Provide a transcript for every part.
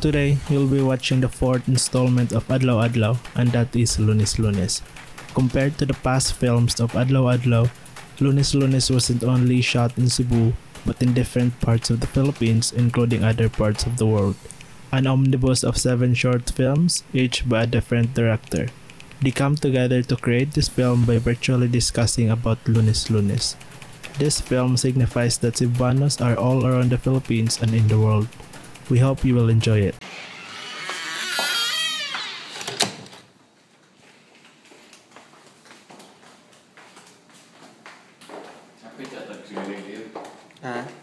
Today, you'll be watching the fourth installment of Adlaw Adlaw, and that is Lunes Lunes. Compared to the past films of Adlaw Adlaw, Lunes Lunes wasn't only shot in Cebu, but in different parts of the Philippines, including other parts of the world. An omnibus of 7 short films, each by a different director. They come together to create this film by virtually discussing about Lunes Lunes. This film signifies that Cebuanos are all around the Philippines and in the world. We hope you will enjoy it. Ha? Ah.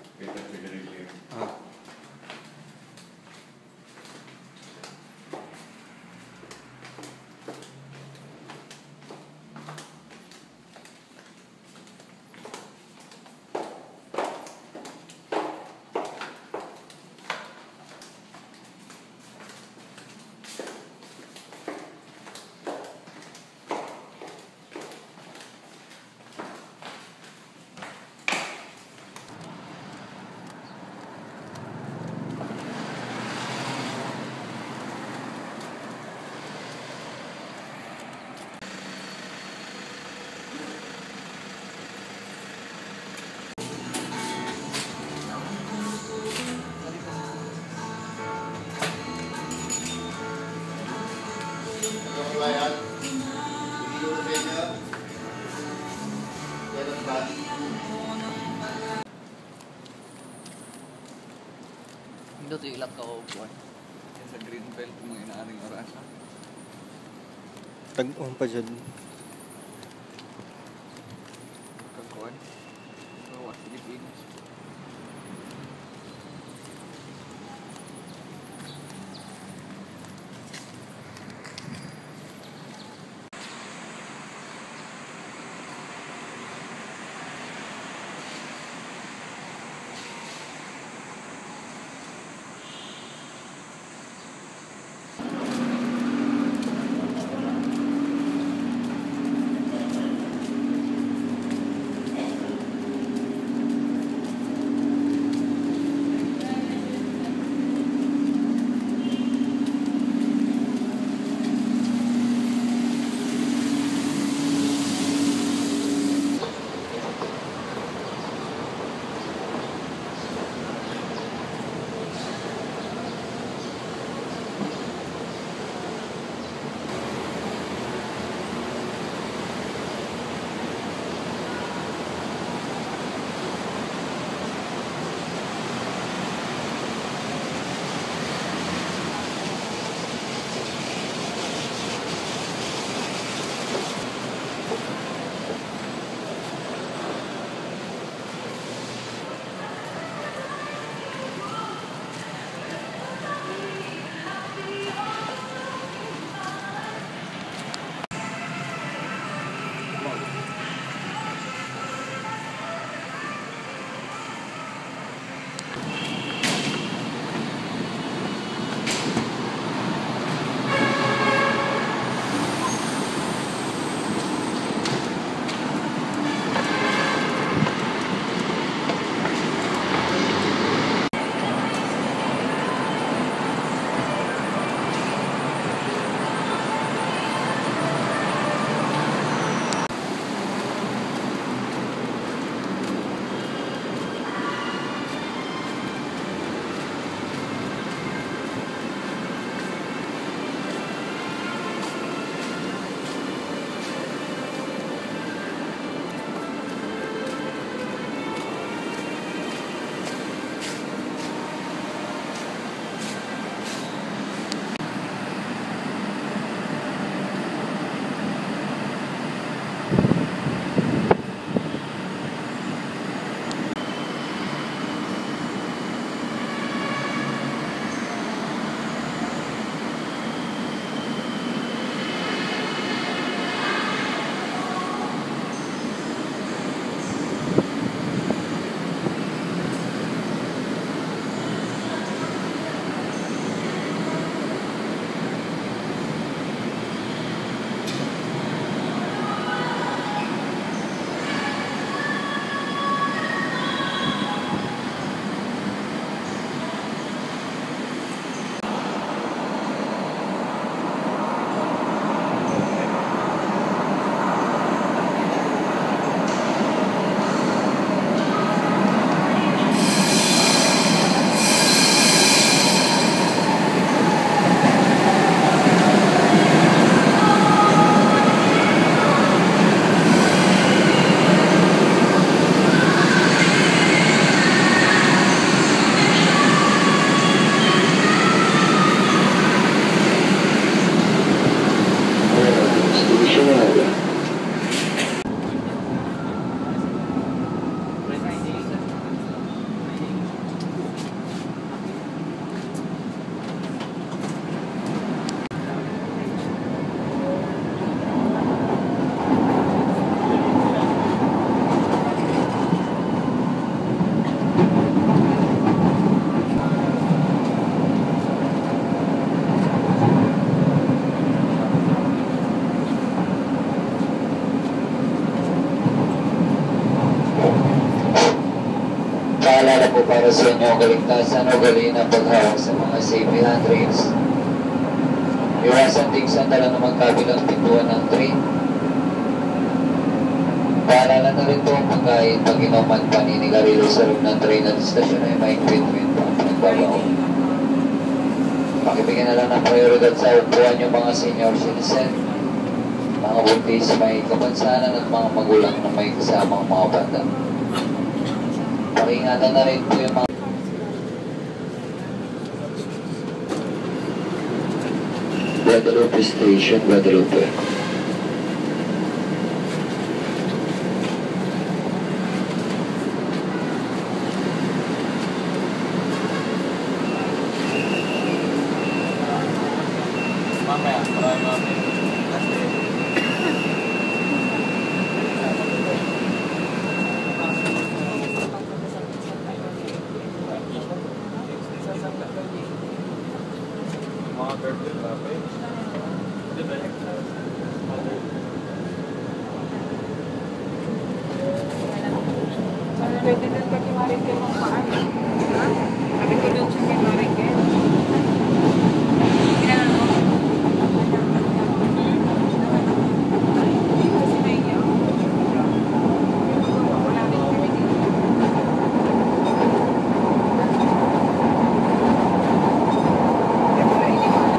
Dito ilak ka og kuan. Sa green belt mga inaaring orasa. Tag-on pa dyan. Kagkuan. Gawa Pilipinas. Para sa inyong kaligtasan, ugaliin ang paghawak sa mga safety handrails. Iwasan ding sandalan ng magkabilang pintuan ng train. Paalala na rin po, ang pagkain, pag-inom at paninigarilyo sa loob ng train at istasyon ay mahigpit pinagbabawal. Pakibigyan na lang ng prioridad sa upuan yung mga senior citizen, mga buntis, may kapansanan at mga magulang na may kasamang mga bata. Pakiingatan na rin po yung mga Guadalupe Station, Guadalupe. Mamaya, marami mamaya. Kasi, mga girlfriend ba pa yun? Di ba? Mother. Pwede doon ka kay Marikel magpaano. Ha? Sabi ko doon siya kay Marikel. Kilala mo? Kasi may niya. Wala rin kami dito. Kaya wala iniwan.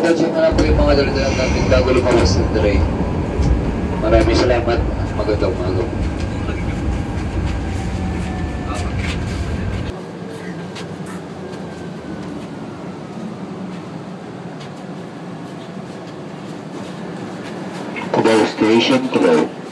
Double check na lang po yung mga dala-dalang gamit bago lumabas ng tray. Maraming salamat at magandang umaga po. Cubao Station, Cubao.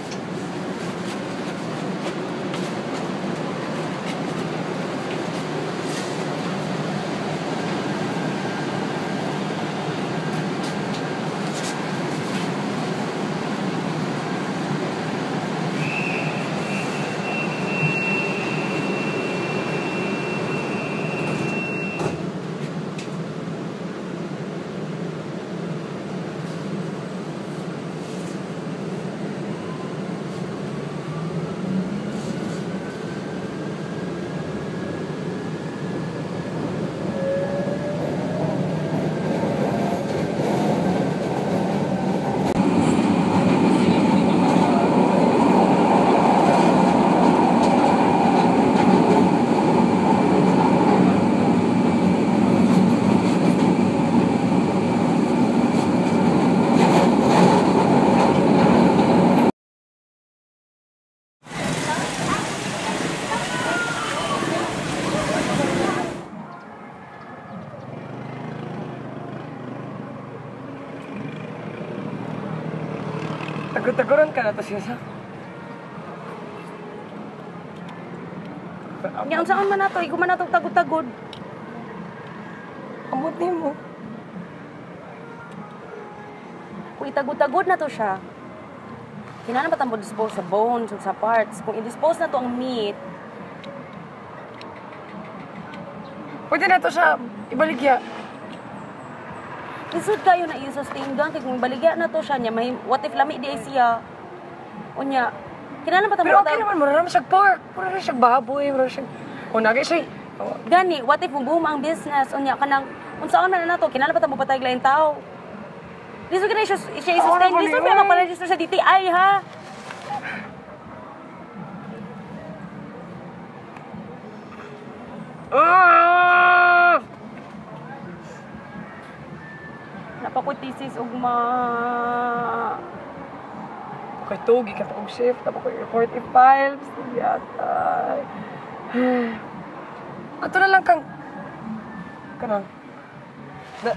Tagod-tagoran ka na to siya sa. Nya unsaon man nato, igo man nato tagod-tagod. Amot nimo. Kung itagod-tagod na to siya, kinahanglan ba tamo dispose sa bones ug sa parts? Kung i-dispose na to ang meat, Pwede na to siya ibaligya. Lisod kayo na i-sustain gang kay kung ibaligya na to siya niya, may, what if lami di ay siya? Unya, kinahanglan ba tamo Pero okay naman, mura naman siya pork, mura na siya baboy, mura siya. O nagay siya. Gani, what if boom ang business? Unya kanang unsaon man na nato, kinahanglan ba tamo patay lain tao? Lisod ka na siya i-sustain. Lisod pa magpa-register sa DTI ha. Ah! Napakoy thesis ug ma Okay, tugi ka pa og shift, tapos ko report i-file, basta yata. Ato na lang kang kanang da.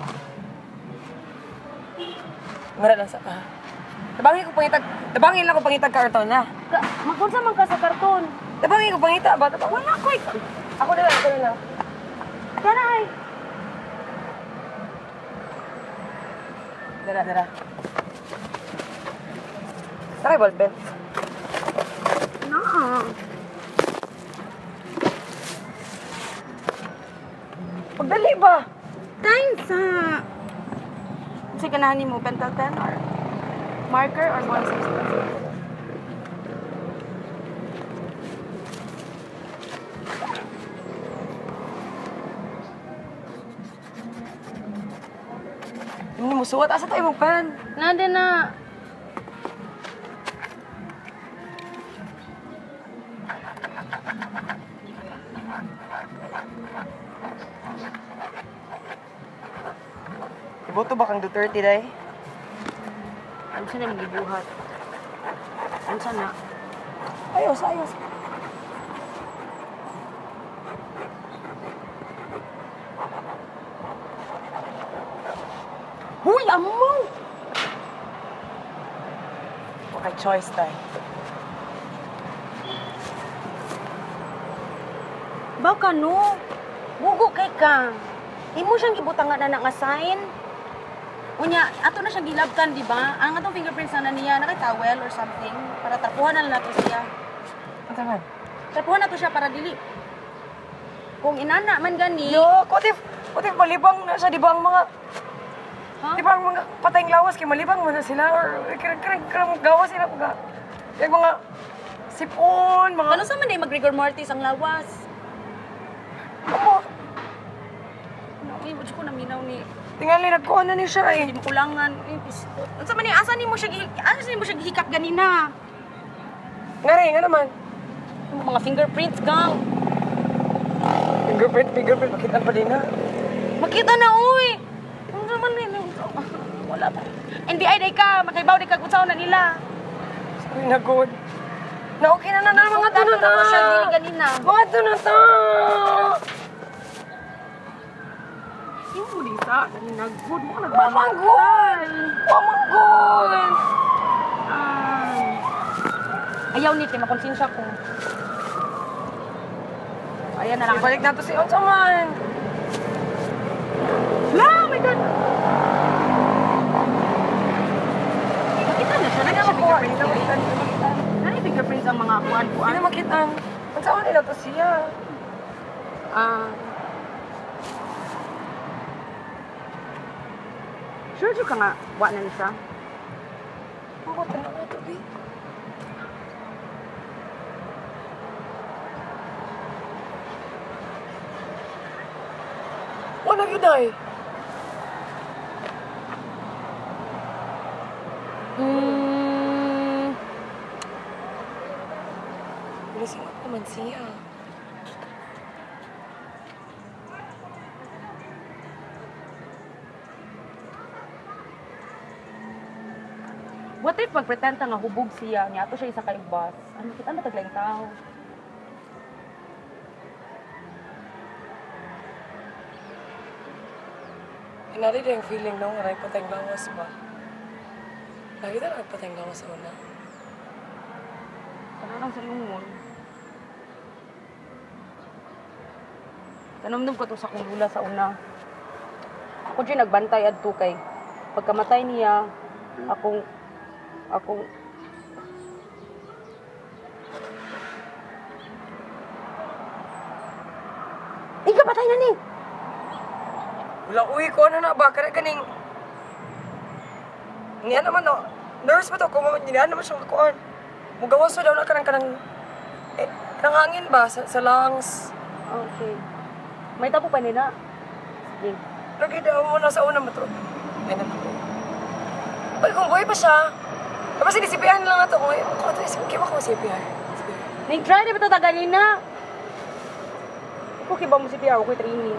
Mara lang sa ka. Tabangin lang ko pangitag karton na. Ka, magunsa man ka sa karton. Tabangin ko pangita ba? Tabang. Wala ko. Ako na lang, ako na lang. Kana ay. Dara, dara. Tara, ballpen. Naa. Pagdali ba? Time sa Unsa ganahan nimo, pentel pen or marker or ball substance? Hindi mo suwat. Asa tayo mong pen? Nade na. Iboto ba kang Duterte, day? Ano siya na magibuhat? Ano siya na? Ayos, ayos. Huy, amo! Okay, choice, day. Baka no. Bugo kay ka. Imo siyang gibutangan na nga sign. Unya, ato na siyang gilabkan, di ba? Ang atong fingerprints na niya, naka towel or something, para tarpuhan na lang nato siya. Ano man? Tarpuhan na to siya para dili. Kung inana man gani, Yo, what if malibang na siya, di ba ang mga, ha? di ba ang mga patayng lawas, kay malibang man na sila, or kira gawas sila, mga, yung mga sipon, mga, Kano sa man day mag rigor mortis ang lawas? Amo, No, uy, ko naminaw ni. Tingali, nagkuha na ni siya eh. Hindi mo kulangan. Uy, pisto. Unsa man ni asa nimo siya asa nimo siya gihikap ganina? Ngari, nga naman. Yung mga fingerprints gang. Fingerprint, fingerprint, makita pa din na. Makita na uy. Unsa man ni? NBI day ka, makaibaw day ka kung saan na nila. Sorry na, God. Na okay na na na, mga to na ta. Siya dili ganina. Mga to na ta. Imo di sa ganina good mo nagbabang. Wamanggon! Wamanggon! Ayaw ni kay makonsensya ko. Ayan na lang. Ibalik na to si Unsa man. La, oh my God. Nakita na siya. Hindi na Nakita makuha. siya Hindi na makita. Hindi na makita. Nani fingerprints ang mga kuan-kuan. Hindi na makita. Unsa man nila to siya? Ah. Sure jud ka nga wa na ni siya. Ako, tanaw na to, bi. Wala gyud ay. Nasingot naman siya. What if magpretend ta nga hubog siya, niya ato siya isa kay bus. Ano kita na taglaing tao. Inari din yung feeling no, nga nagpatay lawas ba? Lagi na nagpatay lawas sa una. Sana lang sa lungon. Tanomdom ko to sa akong lula sa una. Ako dyan nagbantay adto kay pagkamatay niya, akong Ika, patay na ni! Wala, uy, ko ano na ba? Kaya kaning... Niya naman, no. Nurse ba to? Kung niya naman siyang kuan. Mugawas daw na kanang kanang... Eh, kanang hangin ba? Sa lungs. Okay. May tapo pa nila. Sige. Lagi daw mo na sa una matro. Ay, na. Uy, kung buhay pa siya. Tapos sinisipian lang na to. Kung ito, kaya ba ko CPR? Nag-try na ba ito tagalin na? Ikaw kiba mo CPR, ako training.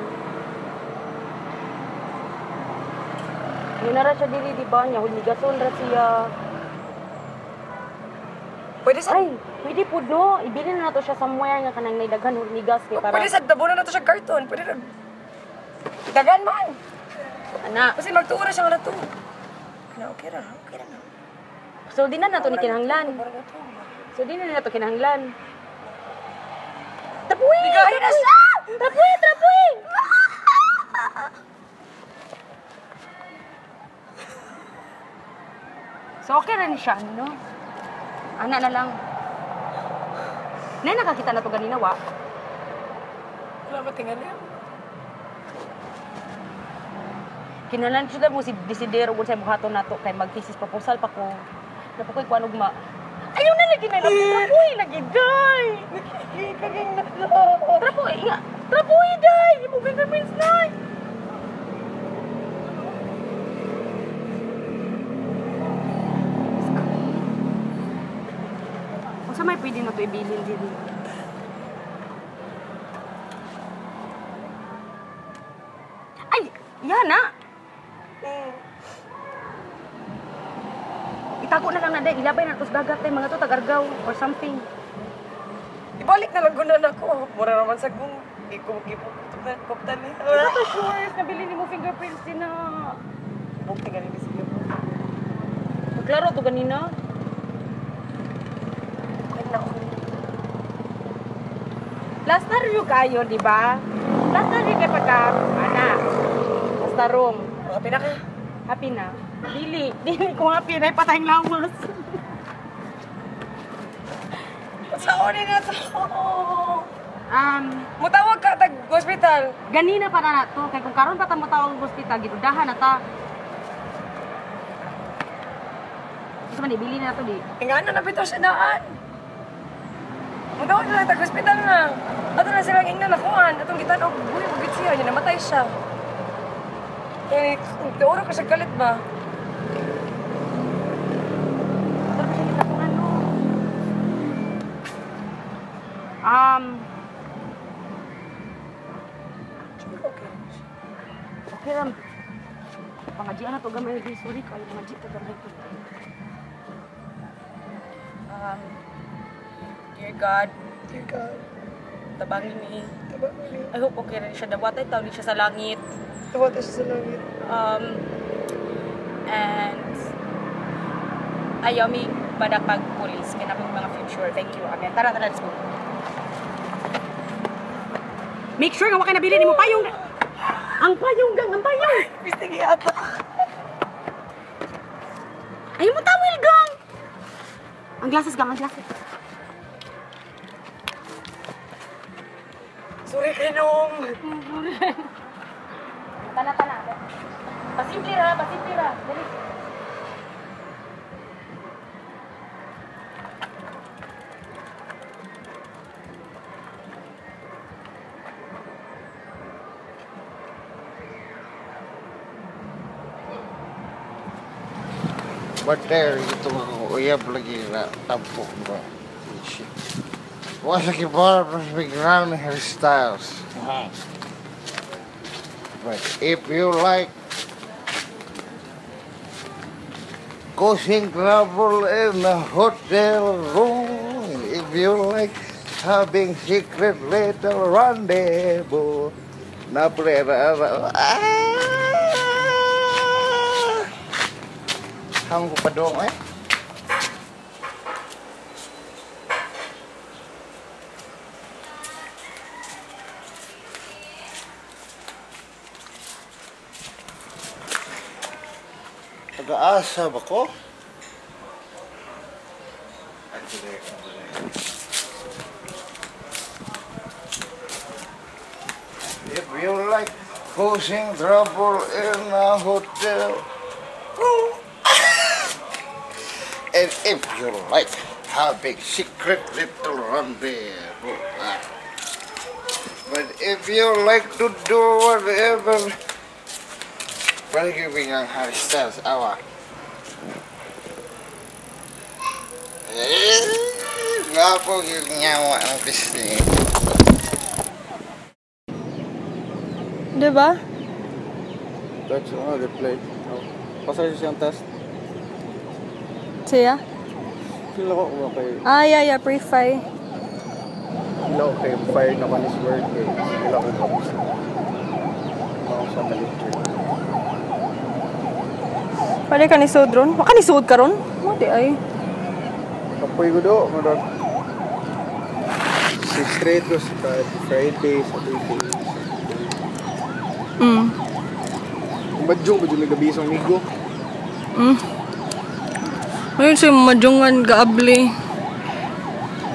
Yun na ra siya dili, di ba? Niya, humigason ra siya. Pwede sa... Ay, pwede po, no? Ibili na nato siya somewhere nga kanang naidaghan humigas kay para... Pwede sa dabunan na to siya karton. Pwede na... Dagan man! Ana. Kasi magtuo na siya nga na to. Kana, okay ra. Okay ra na. So, di na nato ni kinahanglan. So, di na nato kinahanglan. Tapuin! Bigahin na siya! Trapuin! Trapuin! So, okay rin siya, no? Ana na lang. Nay, nakakita na to ganina, wa? Wala ba tingali? Kinalan siya mo si Desidero kung sa buhaton nato kay mag-thesis proposal pa ko. Napakoy kuan ugma. Ayaw na lagi na lang. Trapuin lagi, day! Kaging na. Trapuin nga. Trapuin, day! Imo fingerprints na! Unsa may pwede na to ibilin dili? Ay! Yan na! Itago na lang na day. Ilabay na to sa dagat tay mga to tagargaw or something. Ibalik na lang gunan ako. Mura naman sa gung. Di ko gipuptan ni. Ito to sure. Nabili ni mo fingerprints din na. Bukti ka rin sige. Klaro to ganina. Okay na ako. Last na rin kayo, di ba? Last na rin kay pagka, ana. Basta room. Happy na ka? Happy na. Dili. Dili ko happy na. Patayng lawas. Saan na to? Mutawag ka tag hospital. Ganina pa na to. Kay kung karon pa ta mutawag og hospital, gidudahan na ta. Gusto man, ibili na to di. Nga ano na bitaw siya daan. Mutawag na lang tag hospital na. Ato na silang ingnan nakuan. Atong gitan-og buhi ug siya, niya namatay siya. Kaya tuuro ka siya kalit ba? Ato pa siya kita kung ano. Okay. Okay ram. Pangajian na to. to gamay di. Sorry kayo, magic ta gamay to. Dear God. Dear God. Tabangin ni. Tabangin ni. I hope okay rin siya. Dawatay taon ni siya sa langit. Dawatay siya sa langit. And ayaw mi padapag police. Kaya namin mga future. Thank you. Amen. Tara, tara, let's go. Make sure nga wa ka nabili nimo payong. Ang payong gang, ang payong. Bistig yata. Ayaw mo tawil gang. Ang glasses gang, ang glasses. Sorry kay nung. Tana, tana. Pasimple ra, pasimple ra. Dali. But there, ito mga uyab lagi na tampok ba? Was a keyboard big round hairstyles. But if you like causing trouble in a hotel room, if you like having secret little rendezvous, na pre Hang ko pa dong eh. Nag-aasa ba ko? If you like causing trouble in a hotel room, and if you like having secret little rendezvous, but if you like to do whatever, but giving ang Harry Styles awa. Nga po yung nyawa ang pisngi. Diba? That's another play. Oh. Pasar siyang test. Siya? Feel ako okay. Ah, yeah, yeah. Pre-fi. Feel ako kay fire na kanis work eh. Feel ako tapos. Ako sa lecture. Pwede ka ni sud ron? Waka ni sud ka ron? Mo di ay. Kapoy ko do, murag si straight ko sa Friday, Saturday, Sunday. Madyong, madyong may gabi isang migo. Ngayon siya madyungan gaabli.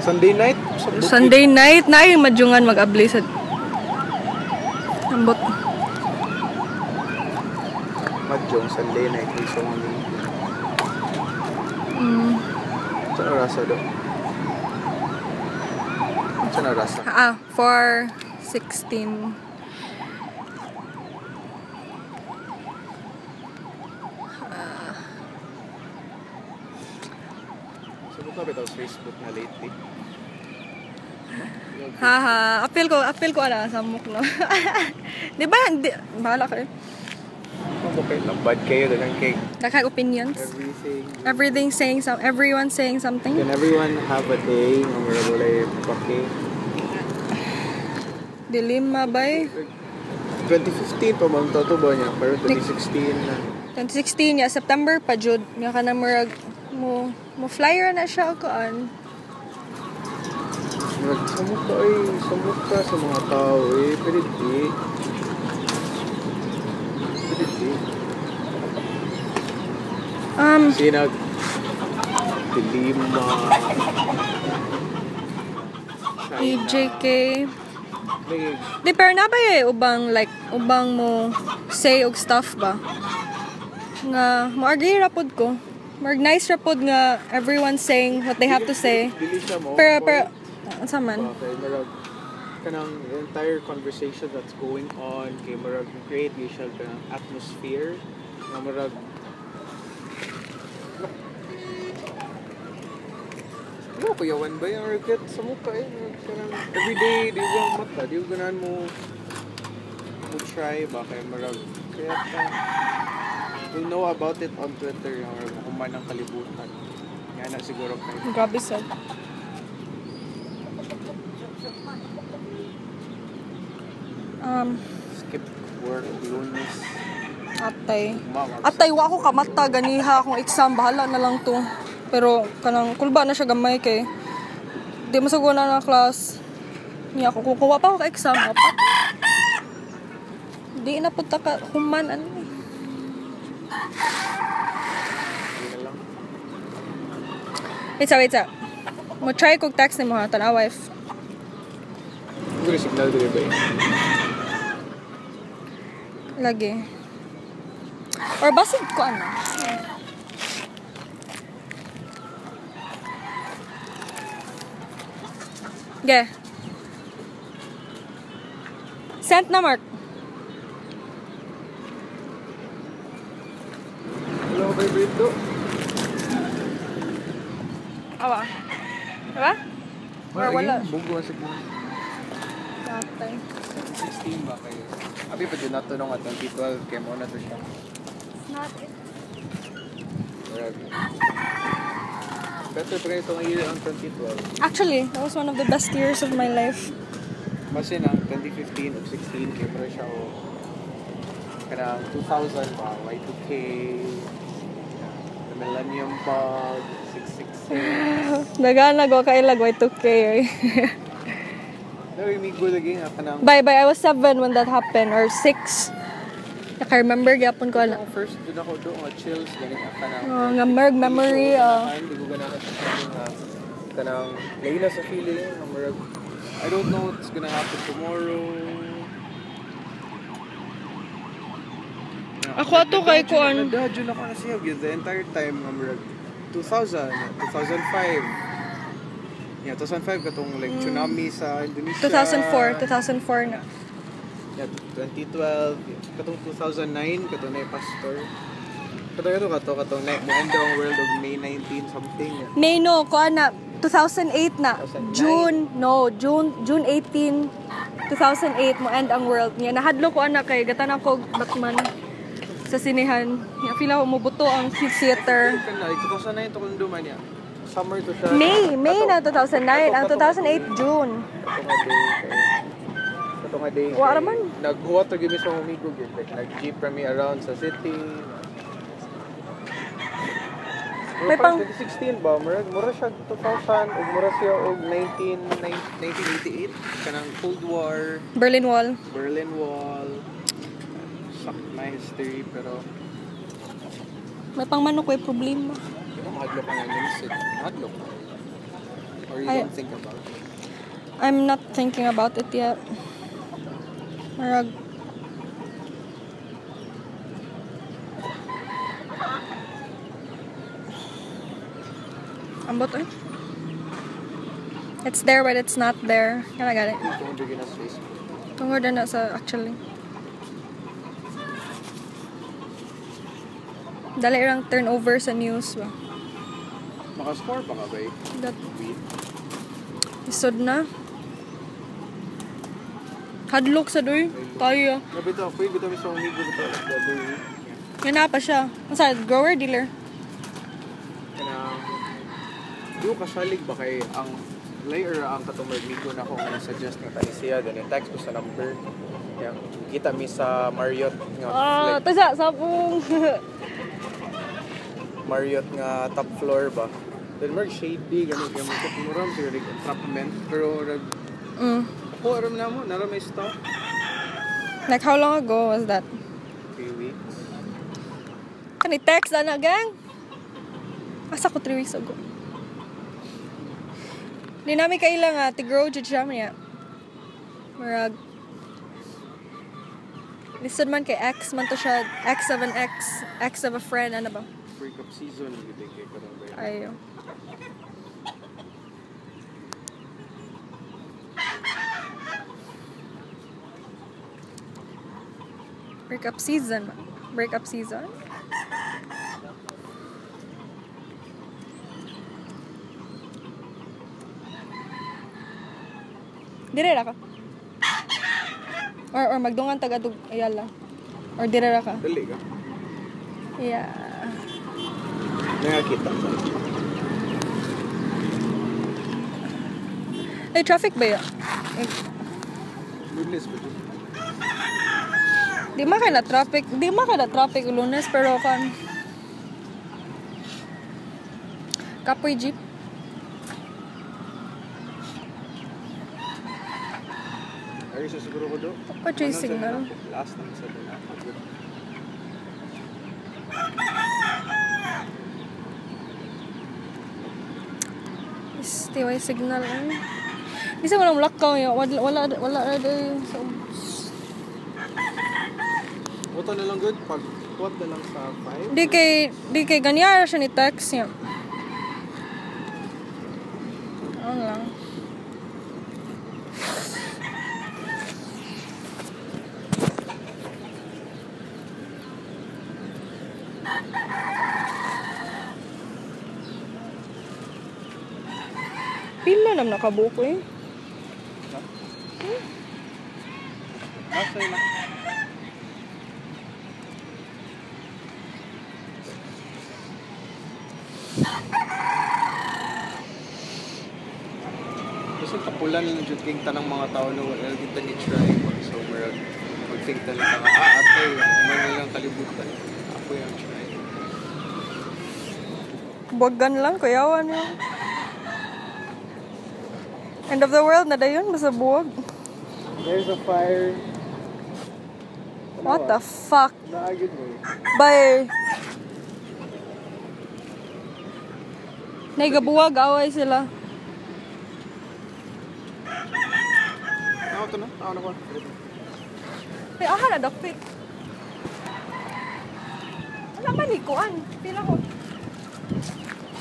Sunday night? Sa bukid. Sunday night na ay madyungan mag-abli sa ambot. Madyong Sunday night isang migo. Saan orasa do? Saan orasa? Ah, 4:16. Subok ka ba ito sa Facebook na lately? Haha, appeal ko ala sa muk no. Di ba? Di, bahala ka eh. Okay, bad kayo, daghang cake. Daghang opinions. Everything. Everything saying some, everyone saying something. Can everyone have a day nga murag walay pake? Dilema bay. 2015 pa man to ba niya? Pero 2016 na. 2016 ya September pa jud nga kana murag mo flyer na siya kuan. Murag samok ka ay, samok ka sa mga tao eh, pero di. Pero di. Sinag Dilema. EJK. Di pero na ba eh, ubang like ubang mo say og stuff ba? Nga mo agree ra pod ko. Murag nice ra pod nga everyone saying what they have to say. Dili siya mo. Pero unsa man? Okay, murag kanang entire conversation that's going on kay murag create siya kanang atmosphere nga murag no kuyawan ba yung regret sa mukha eh kanang everyday di ba mata di ba ganahan mo try ba kay murag kaya ta We'll know about it on Twitter or human ang kalibutan. Nga na siguro kay. Grabe sad. Skip work Lunes. Atay. Atay, wa ako kamata ganiha akong exam, bahala na lang to. Pero kanang kulba na siya gamay kay di mo saguna na class. Niya ako kung wa pa ako ka exam, wa pa. Di na punta ka human ano eh. Wait sa, wait sa. Mo try kog text nimo ha, tanawa if Siguro signal diri ba? Lagi. Or basig ko ano. Ge. Sent na, Mark. Hello, vibrate do. Awa. Diba? Or wala. Bugo ang signal. Tatay. 2016 ba kayo? Abi pa dyan nato nung 2012 kay mo na to siya. It's not it. Murag. Better pa kayo itong year ang 2012. Actually, that was one of the best years of my life. Masin ang 2015 o 16 kay mura siya o kanang 2000 ba, Y2K, the Millennium Bug, 666. Nagana ko kailag Y2K. Eh. No, imigo lagi nga kanang Bye bye, I was 7 when that happened or 6. Naka-remember gyapon ko ala. First dun ako do nga chills gani nga kanang. Oh, nga merg memory. Hindi ko ganahan sa feeling nga kanang lain na sa feeling nga murag I don't know what's gonna happen tomorrow. Ako ato kay kuan. Nadadyo na ko na siya the entire time nga murag 2000, 2005. Yeah, 2005 katong like tsunami sa Indonesia. 2004 na. Yeah, 2012, katong 2009 katong na pastor. Katong katong na mo end ang world of May 19 something. Yeah. May no, kuan na 2008 na. 2009. June 18, 2008 mo end ang world niya. Nahadlo ko ana kay gatan ako Batman sa sinehan. Niya feel ako mobuto ang theater. Like 2009 to kung duman niya. Summer to siya. May na 2009. Ang 2008 June. Katong nga day. Wala man. Naghuwat to gibi sa umigo gyud. Like nag-jeep rami around sa city. May pang 2016 ba? Mura siya 2000 ug mura siya og 1988 kanang Cold War, Berlin Wall. Berlin Wall. Suck my history pero may pangmanok ko problema. Mahadlok ka nga limsit. Mahadlok ka. Or you don't think about it? I'm not thinking about it yet. Marag. Ambot eh. It's there but it's not there. Kana got it. Tungod na sa actually. Dali lang turnover sa news ba. Makascore pa ka ba eh? That isod na. Hadlok sa doy. Tayo. Nabito, pwede bitaw sa umigo bitaw like the other week. Yan na pa siya. Asa, grower dealer? Kanang di ko kasalig ba kay ang layer ang katong migo na ako nga suggest nga tani siya then text ko sa number. Yeah. Kita mi sa Marriott nga like, tasa sabong. Marriott nga top floor ba. Then mer shady ganun kay mo muram siguro like entrapment pero rag ako aram na mo nara may stop. Like how long ago was that? 3 weeks. Kani text ana gang. Asa ko 3 weeks ago. Di namin kaila nga ti-grow jud siya niya. Murag lisod man kay ex man to siya, ex of an ex, ex of a friend, ano ba? Breakup season gid kay karon ba. Ayo. Breakup season. Breakup season. Dire ra ka. Or magdungan taga dug Ayala. Or dire ra ka. Dali ka. Yeah. Nakakita. Ay, traffic ba yun? Lunes ba yun? Di man kay na traffic. Di man kay na traffic Lunes, pero kan... Kapoy jeep. Ay, sa siguro ko do. Pa signal. Last na sa doon. Este, way signal. Di sa walang lakaw yun. Wala, wala, wala, so, Buto na lang good. Pag kuwat na lang sa 5. Di kay ganyan siya ni text niya. Ano lang. Pila nam nakabuko eh. Nasa na. Kasi kapulan lang jud king tanang mga tao no wala kita ni try so murag mag-think talaga nga atay man nilang kalibutan ako yung try. Buwagan lang kuyawan yun. End of the world na dayon basta buwag. There's a fire. What the fuck? Naagid mo. Bye. Naigabuwag away sila. Ako to na. Ako na ko. Ay, aha na dakpit. Wala man ni kuan. Pila ko.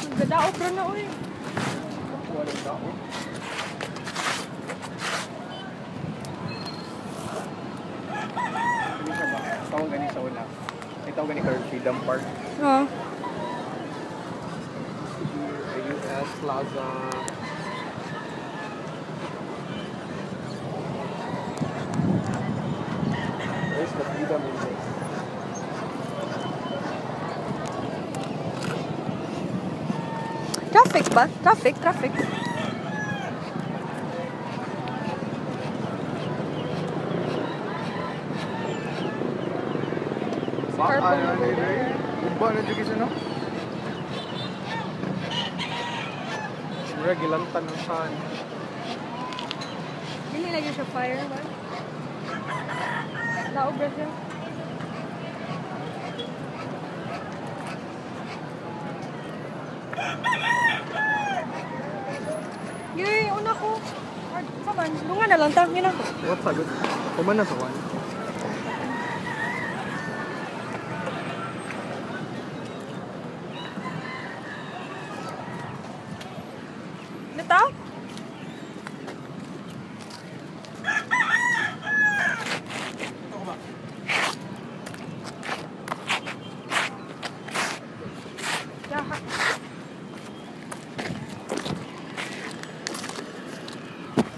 Nagdadaog ra na oy. Walang tao. Ano siya ba? Tawag gani sa una. May tawag gani Car Freedom Park. Oo. US Plaza. Where's the Freedom Index? Traffic ba? Traffic, traffic. Ba na jud no? Mura gilantan ng sun. Dili lagi siya fire ba? Laog ra siya. Gay, una ko. Sa man, lunga na lang ta, ngina. What sagot? Kuman na sa kwan. Nataw?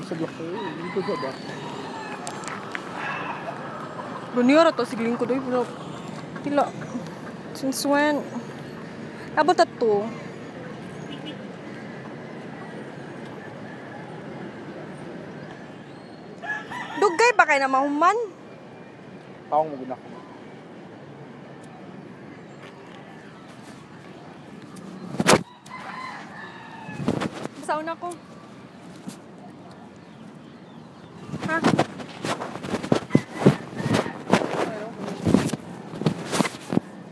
Sa block ko, hindi ko ba? Ganyan ra to, sigling ko doy. Pero, pila. Since when? Abot at 2. Dugay ba kay na mahuman? Pawang mo guna ko. Basta una ko. Ha?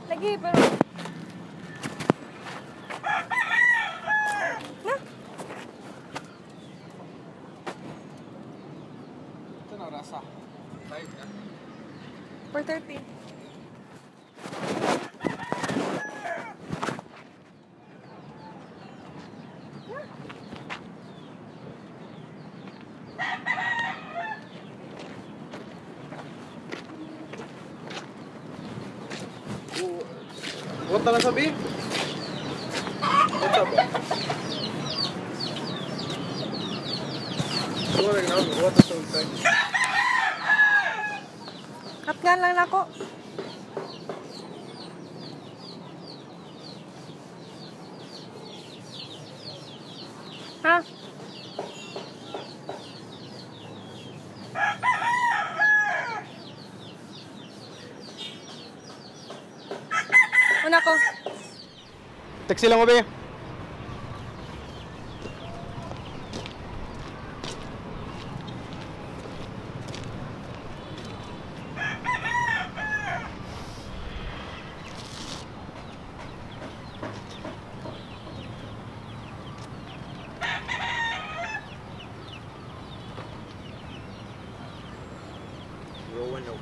Lagi, pero... Na? Ito na, rasa. 5 na. 4:30. What na lang sabi? What's up? What the fuck? Katngan lang nako. Ha? Una ko. Taxi lang mo, be. Roanoke.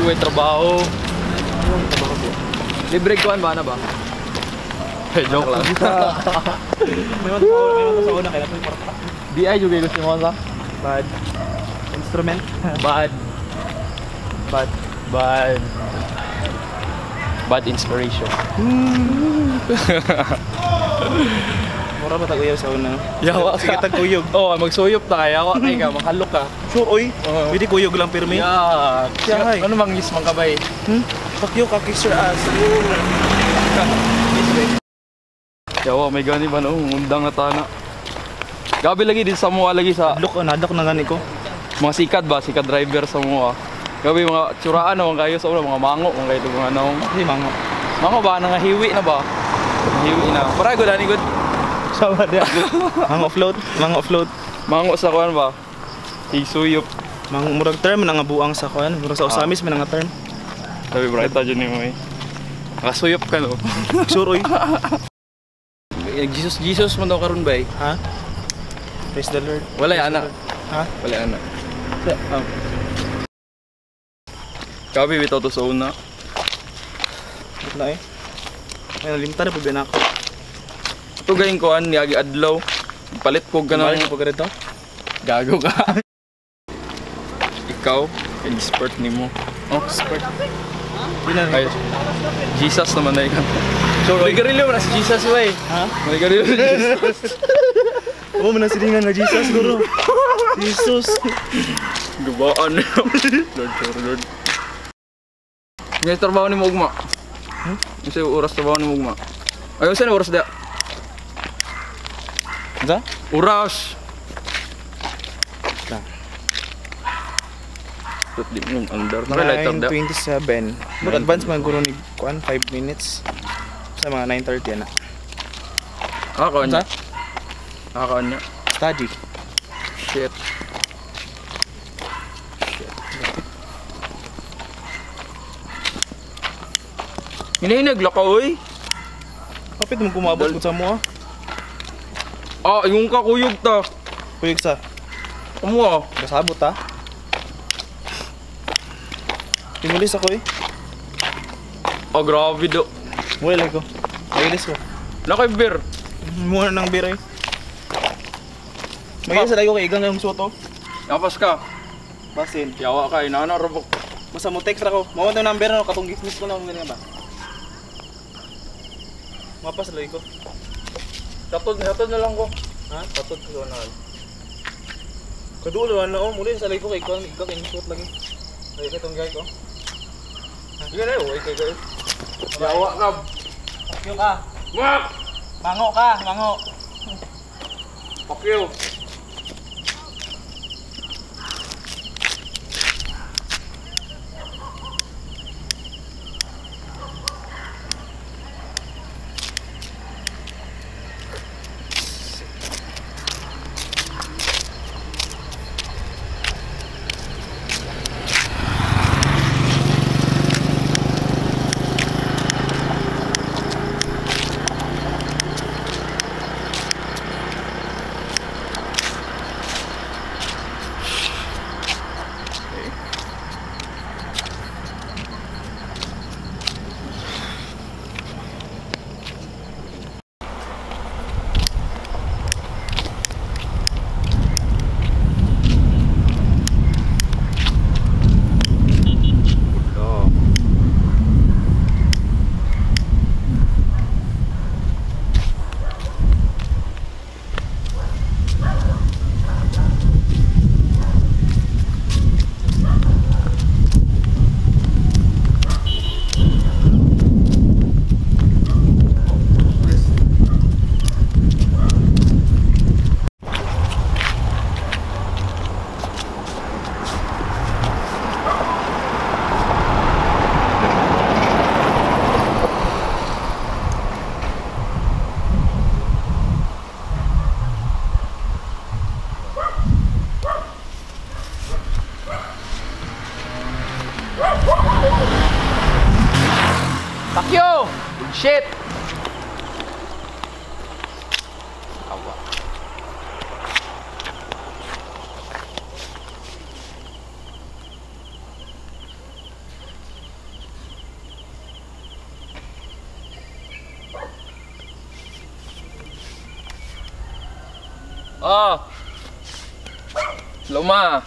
Way trabaho. Libre kuan ba na ba? Hey, joke lang. May mga sa una kaya natin kwarta. DI juga gusto mo sa? Bad. Instrument. Bad. Bad. Bad. Bad inspiration. Mura ba tag-uyaw sa una? Yawa Sige tag-uyog. Oh, magsuyop ta kaya yawa kay ka, makhalok ka. Sure, oy. Pwede kuyog lang pirmi. Yeah. Yeah, Ano manggis man kabay? Fuck you, kaki sir ass. Yawa, may gani ba no? Undang na tana. Gabi lagi din sa mua lagi sa Hadlok, nadlok na gani ko. mga sikat ba, sikat driver sa mua. Gabi mga tsuraan na kayo sa una, mga mango, mga kayo mga ano. Hindi mango. Mango ba nangahiwi na ba? Hiwi na. Para good ani good. Sama dia. Mango float, mango float. Mango sa kuan ba? Isuyop. Mang murag term na nga buang sa kuan, murag sa Osamis man nga term. Sabi bright ta jud nimo eh. Nakasuyop ka no. Sure oy. Jesus Jesus man daw karon bay. Ha? Praise the Lord. Wala ana. Ha? Wala ana. Gabi bitaw to sa una. Na eh. Ay nalimtan na pud na ako. Ito gayong kuan ni agi adlaw. Palit ko ganun. Balik po ka dito. Gago ka. Ikaw, expert nimo. Oh, Expert. Di na. Ay, Jesus naman na ikaw. So, may garilyo na si Jesus way. Ha? May garilyo si Jesus. Oo, man ang silingan nga Jesus guro. Jesus. Gubaan. Lord, sorry, Lord. Ngay trabaho ni Mugma. Kasi oras trabaho ni Mugma. Ay, saan oras da? Unsa? Oras. Lang. Tut di mo under. Naka-lighter da. 9:27. But advance man guro ni kuan 5 minutes. Sa mga 9:30 ana. Kakaon Unsa? niya. Kakaon niya. Study. Shit. Shit. Hinahinag laka oy. Kapit mo kumabot kung sa mo ah. Ah, ingon ka kuyog ta. Kuyog sa. Amo ah. Kasabot ah. Timulis ako eh. Ah, grabe do. Wala ko. Magilis ko. Nakay beer. Muna ng beer eh. Magilis lagi ko kay igang yung suot oh. Napas ka. Basin. Yawa ka, inana robok. Basta mo text ra ko. Mao na number no katong gismis ko na kung ganyan ba. Mapas lagi ko. Tatod, tatod na lang ko. Ha? Tatod ko na. Kadulo na oh, muli sa lagi ko kay igang igang yung suot lagi. Lagi katong gay ko. Sige na, okay kay guys. Yawa ka. Pakyo ka. Wak! Mango ka, mango. Fuck you. Oh. Luma.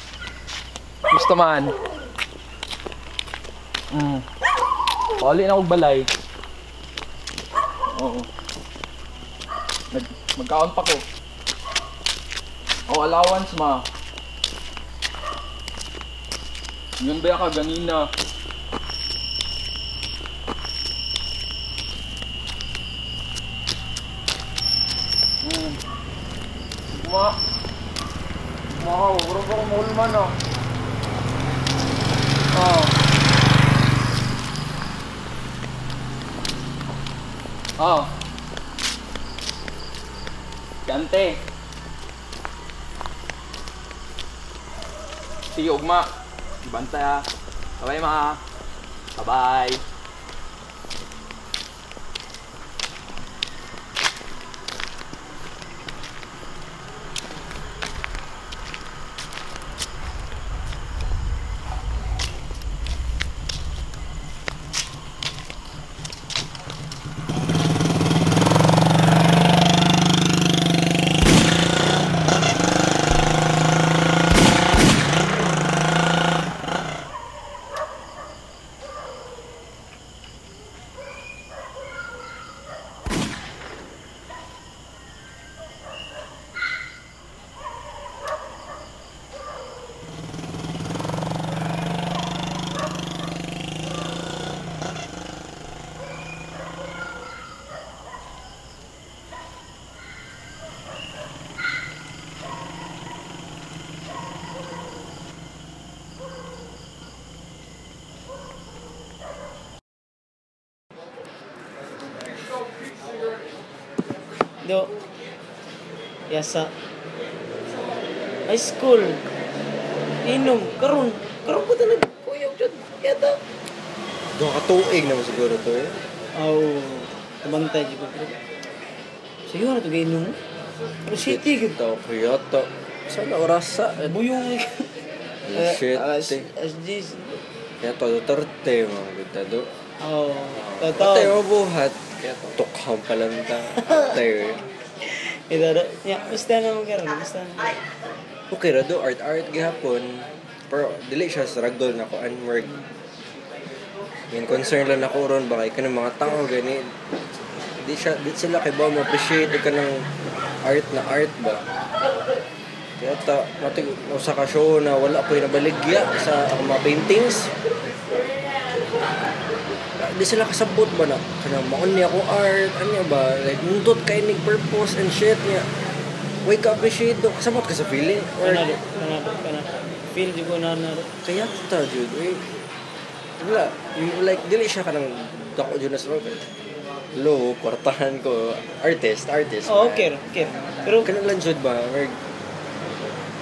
Gusto man. Pali na akong balay. Oo. Magkaon pa ko. Oh, allowance ma. Yun ba ka ganina? Ma. Ma, uro ko mulman ah. Oh. Oh. Gante. Sige, ugma. Bantay ah. Bye-bye, ma. Bye-bye. Do. Yasa. High school. Inom. Karon. Karon ko talaga. Kuyog jud. Yata. Doon ka tuig naman siguro to eh. Aw. Tumantay jud ko. Sige na to inom. Pero city gud. Tao kuyota. Sana orasa. Buyong. Shit. SG. Kaya to Duterte mga gud do. Oh, totoo. Patay mo buhat. Kaya tukhang palanta. Patay. Ito, ya, basta na mo karon, basta na. Okay ra do, art gihapon. Pero dili siya struggle na ko work. Main concern lang ako ron baka kanang mga tao gani. Di sila kay ba mo appreciate ka ng art na art ba. Kaya ta natig usa ka show na wala ko nabaligya sa akong mga paintings. Di sila kasabot ba na kanang maon niya akong art anya ba like nindot kay nig purpose and shit niya. Way ka appreciate do kasabot ka sa feeling or kana feel di ko na kaya ta jud eh wala like dili siya kanang dako jud na sa low kwartahan ko artist. Oh, okay. Pero kanang lang jud ba or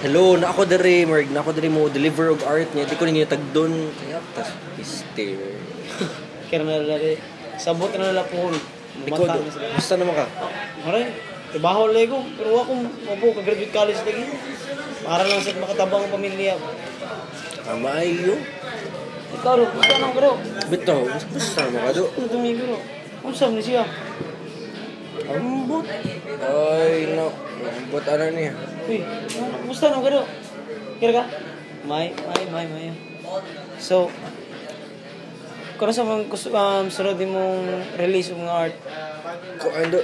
hello na ako diri merg na ako diri mo deliver og art niya di ko ninyo tagdon kaya ta piste. Kaya na lali. Sabot na nila po. Ikaw, basta naman ka? Aray, trabaho lang ko. Pero ako, mabu, ka-graduate college lagi. Para lang sa makatabang ang pamilya. Tama ayo. Ikaw, basta naman ka do. Bitaw, basta naman ka do. Ano tumigo do? Unsa man siya? Ambot. Ay, no. Ambot, ano niya? Uy, basta naman ka do. Kira ka? May. So, kung sa mga sunod mong release ng art? Ano,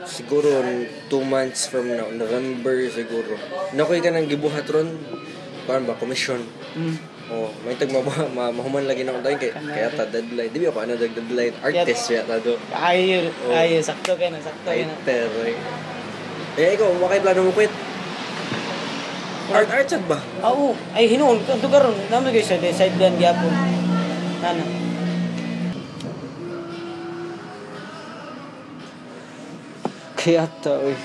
siguro 2 months from now, November siguro. Nakuha ka ng gibuhat ron, parang ba, commission. Oh, may tag mahuman lagi na ako tayo kaya ta deadline. Di ba ako ano deadline? Artist yata do. Ay, sakto ka na, sakto ka na. Eh, ikaw, wakay plano mo quit? Art sad ba? Oo. Ay, hinuon. Ito karon. Namin kayo sideline gyapon. Ano? Kaya ta, oy.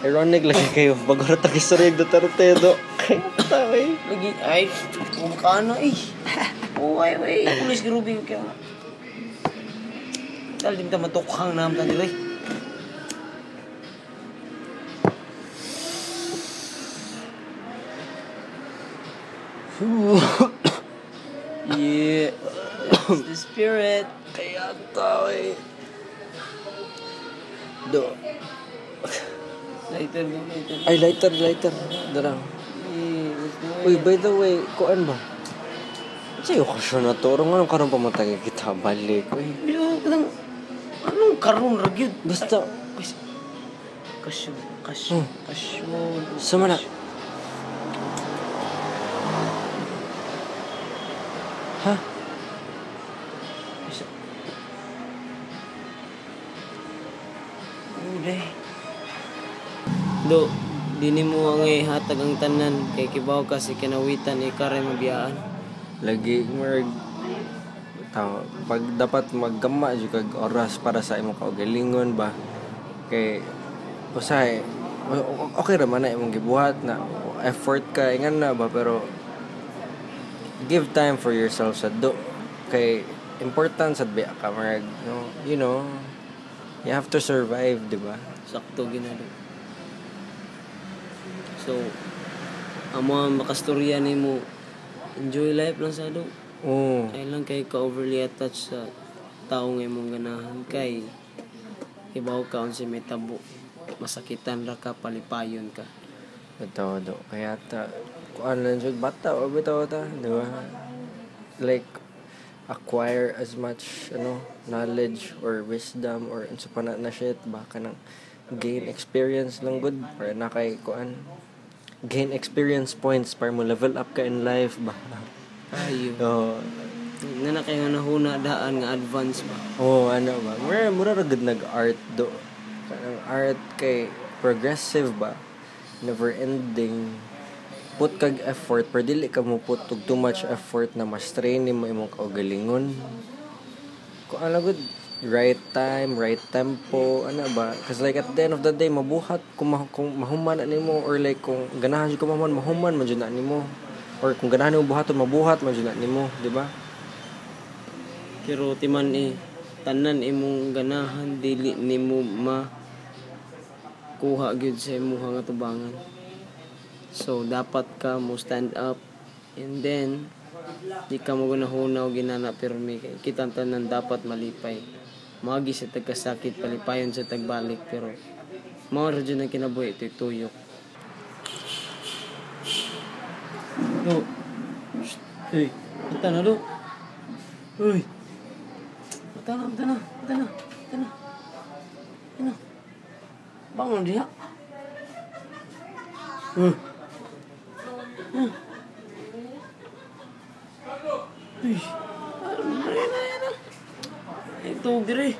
Ironic lagi kayo. Bago ra ta istorya Duterte do. Kaya ta, oy. Lagi, ay, kumukano, eh. Uy, uy. Pulis grooving kayo. Dahil di ta matukhang naman ta diri. Yeah. That's the spirit. Kaya ta, oy. Do. Lighter do, lighter. Ay, lighter, lighter. Dara. Eh, let's do Uy, it. by the way, kuan ba? Sa'yo okasyon na to. Orong anong karon pamatay kita balik. Uy, Pero, kanang, anong karon ra gyud? Basta, Kasyon, kasyon, kasyon. Sama na. Ha? Uday. Do, dini mo ang ihatag ang tanan kay kibaw ka si kinawitan ikaray mabiyaan. Lagi, murag, tao, pag dapat maggama jud kag oras para sa imong kaugalingon ba kay usahay okay ra man na imong gibuhat na effort ka ingan na ba, pero give time for yourself sa do kay important sad ba ka murag, no, you know, you have to survive, di ba? Sakto ginado. So, amo ang makastorya nimo, enjoy life lang sa do. Oo. Kaya lang kay ka overly attached sa tao nga imong ganahan kay kibaw ka unsa may tabo, masakitan ra ka, palipayon ka. Bitaw do. Kaya ta, kuan lang jud bata o bitaw ta, di ba? Like acquire as much ano knowledge or wisdom or unsa pa na shit ba, kanang gain experience lang good para na kay kuan, gain experience points para mo level up ka in life ba. Ayo. Oo. Na na kayo nahuna daan nga advance ba. Oh, ano ba? Mura ra gud nag-art do. Kanang art kay progressive ba? Never ending. Put kag effort pero dili ka mo put og too much effort na mas strain nimo imong kaugalingon. Kung ano gud, right time, right tempo, ano ba? Cause like at the end of the day, mabuhat kung mahuman na nimo, or like kung ganahan jud ka mahuman, mahuman man jud na nimo. Or kung ganahan nimo buhaton, mabuhat man jud na nimo, di ba? Pero timan eh, tanan imong ganahan dili nimo ma kuha gyud sa imuha nga tubangan. So dapat ka mo stand up and then di ka mo gunahuna o ginana pirmi kay kitang tanan dapat malipay. Maagi sa tagkasakit, palipayon sa tagbalik, pero mao ra jud ang kinabuhi, ito'y tuyok. Do. Shh. Uy, mata na do. Uy. Mata na, mata na, mata na, mata na. Mata na. Bangon diha. Uy. Ah. Uy. Ano na yan, ah? Ay, tuog dire.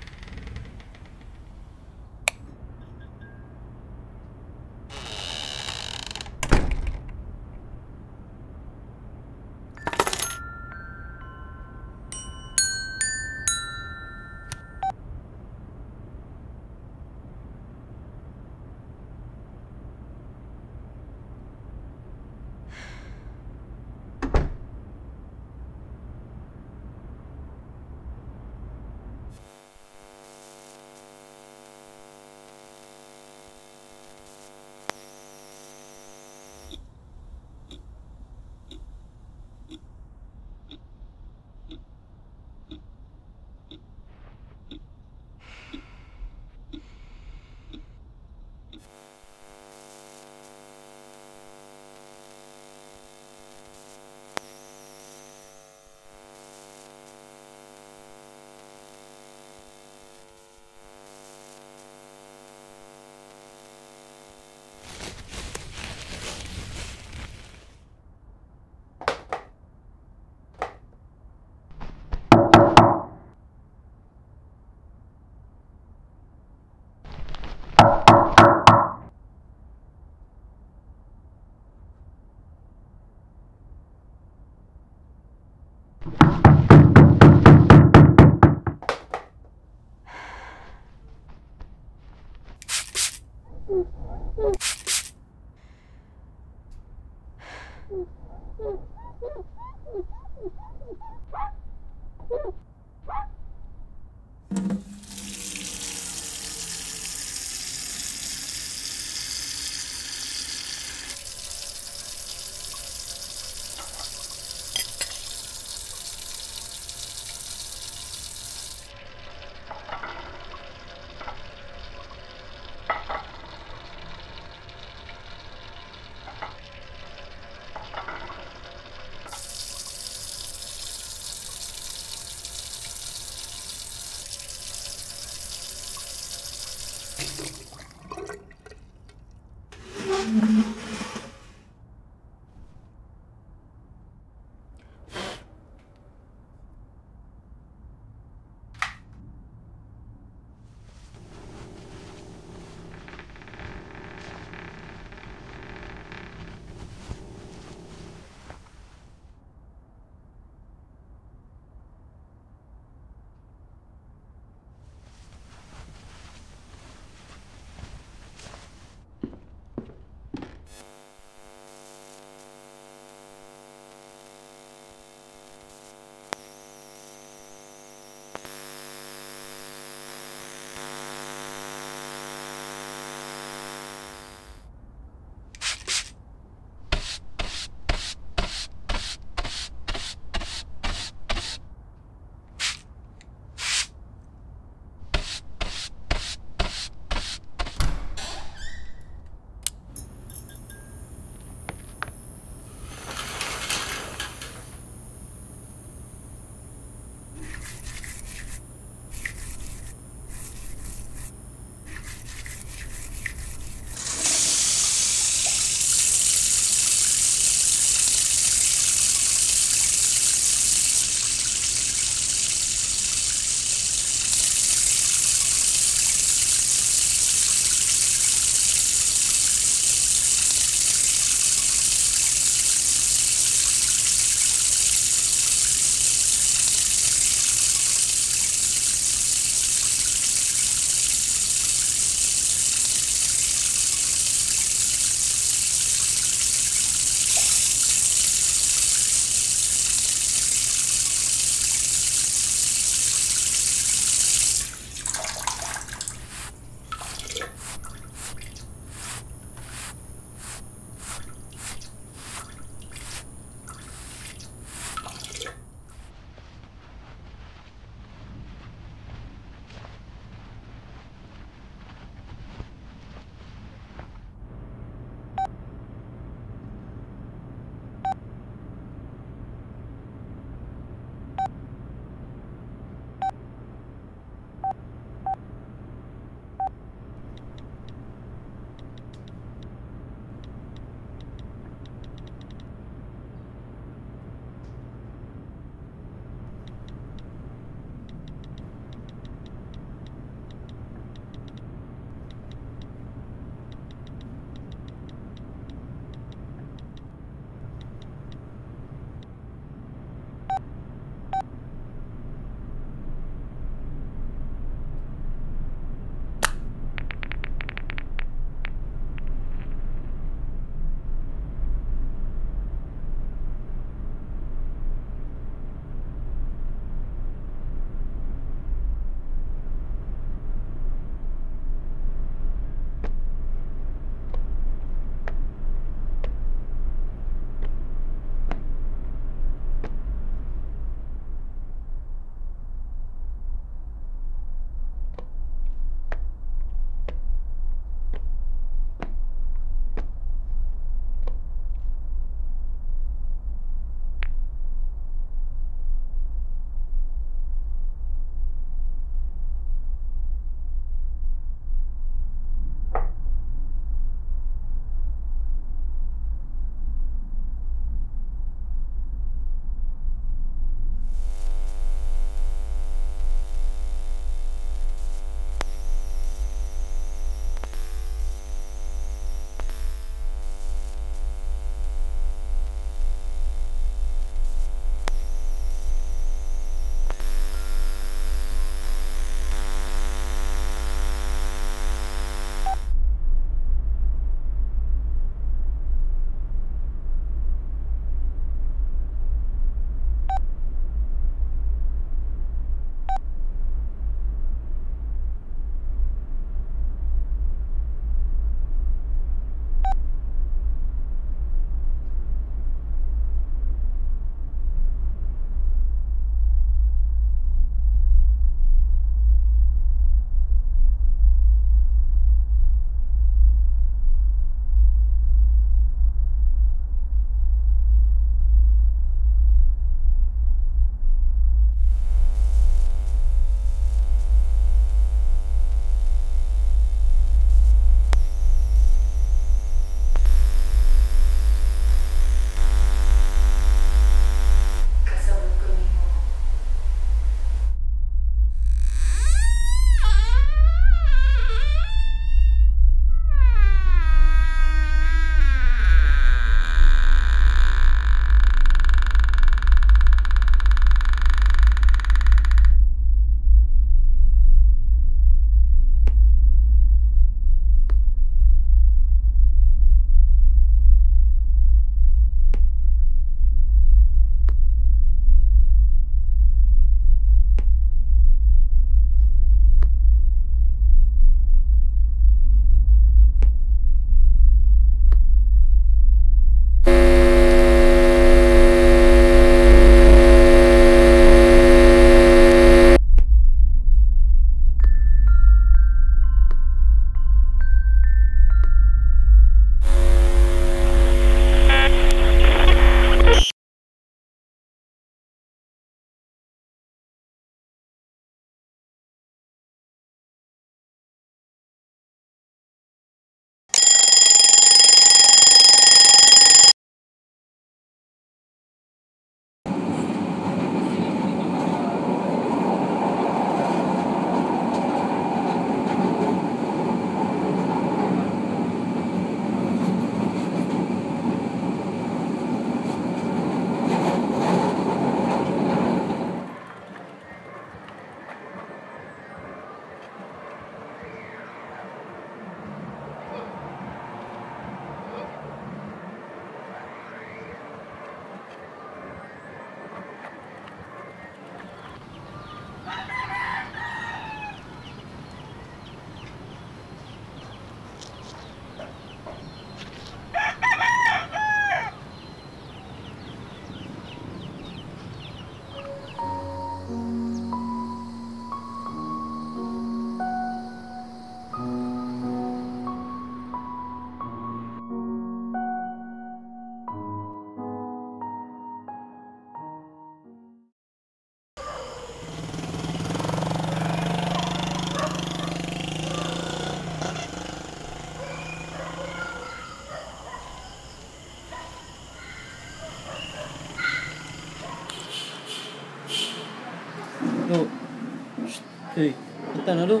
Mata na do.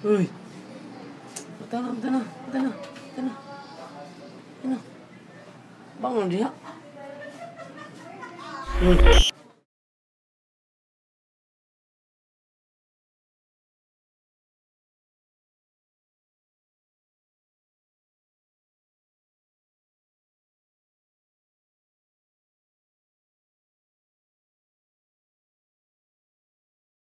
Uy. Mata na, mata na, mata na, mata na. Mata na. Bangon diha. Uy.